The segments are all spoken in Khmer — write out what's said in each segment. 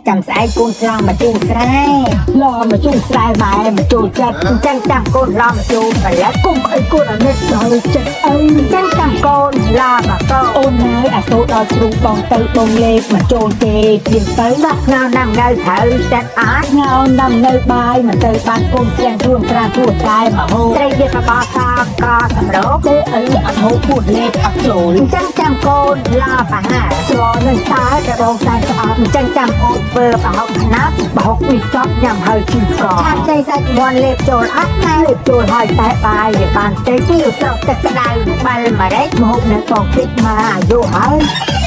ចាំស្អែកកូនស្លមកជូរស្រែឡមកជូរស្រែម៉ែមកចូលចិត្តអញ្ចឹងចាំកូនឡមកជូរផលិតគុំអីកូនអាណិតដល់ចិត្តអីអញ្ចឹងចាំកូនឡមកកអូនហើយអាសូរដល់ជ្រូកបងទៅបងលេបមកចូលទេទៀងទៅដាក់ស្ងោណាំនៅត្រូវចិត្តអត់ស្ងោណាំនៅបាយមិនទៅបានកូនទាំងខ្លួនប្រាគួរតែមកហូបត្រីវាបបសកសម្រូបទេអីអត់ហូបពោះលេបអត់ចូលអញ្ចឹងចាំកូនឡប្រហាស្លនឹងតើតែបងតែស្អប់អញ្ចឹងចាំអូនធ្វើប្រហុកខ្នាប់ប្រហុកនេះចប់ញ៉ាំហើយឈឺកឆាប់ចេញសាច់មាន់លេបចូលអត់ណាលេបចូលហើយតែបាយវាបានតិចពីស្រុកទឹកក្តៅបាល់ម្រេចម្ហូបនឹងបងតិចមកអាយុហើយ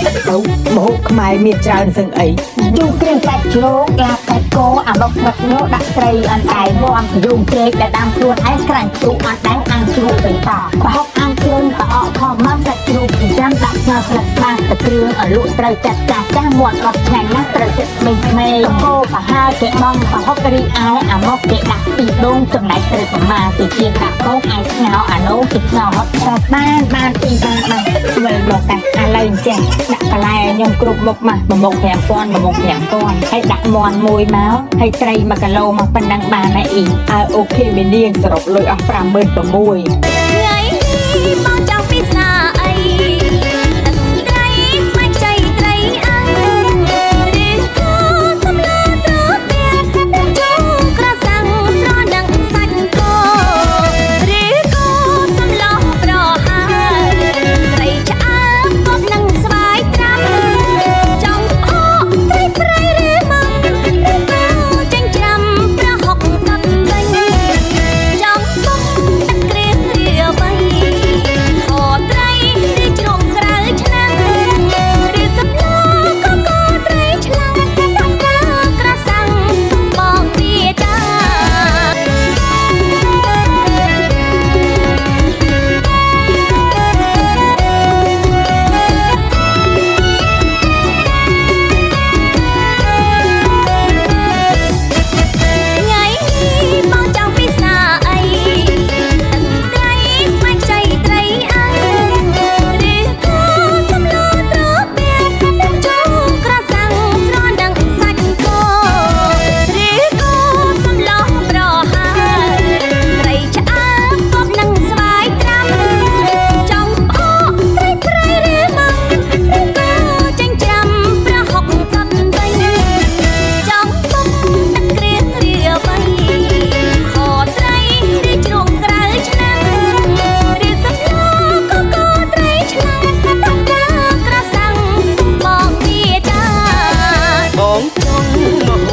ទៅម្ហូបខ្មែរមានច្រើនសឹងអីជូរគ្រឿងសាច់ជ្រូកឡាបសាច់គោអាមកស្លឹកនោះដាក់ត្រីអណ្ដែងមាន់យងព្រែកដែលដាំខ្លួនឯងក្រាញ់ទូអណ្ដែងអាំងជ្រូកវិញតប្រហុកអាំងគ្រឿងប្រអកខំមកសាច់ជ្រូកចិញ្ចាំដាក់ស្ងោរស្លឹកបាសទៅគ្រឿងឲ្យលក់ត្រូវចាត់ចាស់ចាស់មាត់អត់ឆ្ងាញ់ណាស់ត្រូវចិត្តក្មេងៗគោប្រហើគេបងប្រហុករីឯអាមកគេដាក់ពីដងចំណែកត្រូវប្រមាគេជាដាក់កោឯស្ងោអានោះគេស្ងោហត់ស្បានបានពីបានបានវិលមកតែឥឡូវអញ្ចឹងដាក់បន្លែខ្ញុំគ្រប់មុខមកមួយមុខ5000មួយមុខ5000ហើយដាក់មាន់មួយមកហើយត្រី1គីឡូមកប៉ុណ្ណឹងបានហើយអ៊ីអើអូខេមីនាងសរុបលុយអស់56000 ថ្ងៃនេះបងចង់ពិសាអីទឹកត្រីស្មៃខ្ចីត្រីអាំងឬក៏សំឡត្រពាក់ទឹកជូរក្រសាំងស្រនឹងសាច់គោឬក៏សំឡប្រហើត្រីឆ្អើបគប់នឹងស្វាយត្រាំចង់ផ្អកត្រីប្រៃឬមកឬក៏ចិញ្ច្រាំប្រហុកកាត់វិញចង់បុកទឹកគ្រឿងឬអ្វីខត្រីឬជ្រក់ក្រៅឆ្នាំឬសំឡកកត្រីឆ្លាំងដាក់កាក្រសាំងសំបងវាចា ថ្ងៃនេះបងចង់ពិសាអីទឹកត្រីស្មៃខ្ចីត្រីអាំងឬក៏សំឡត្រពាក់ទឹកជូរក្រសាំងស្រនឹងសាច់គោឬក៏សំឡប្រហើត្រីឆ្អើបគប់នឹងស្វាយត្រាំចង់ផ្អកត្រីប្រៃឬមកឬក៏ចិញ្ច្រាំប្រហុកកាត់វិញចង់បុកទឹកគ្រឿងឬអ្វីខត្រីឬជ្រក់ក្រៅឆ្នាំឬសំឡកកត្រីឆ្លាំងដាក់កាក្រសាំងសំបងវាចា បងចង់ម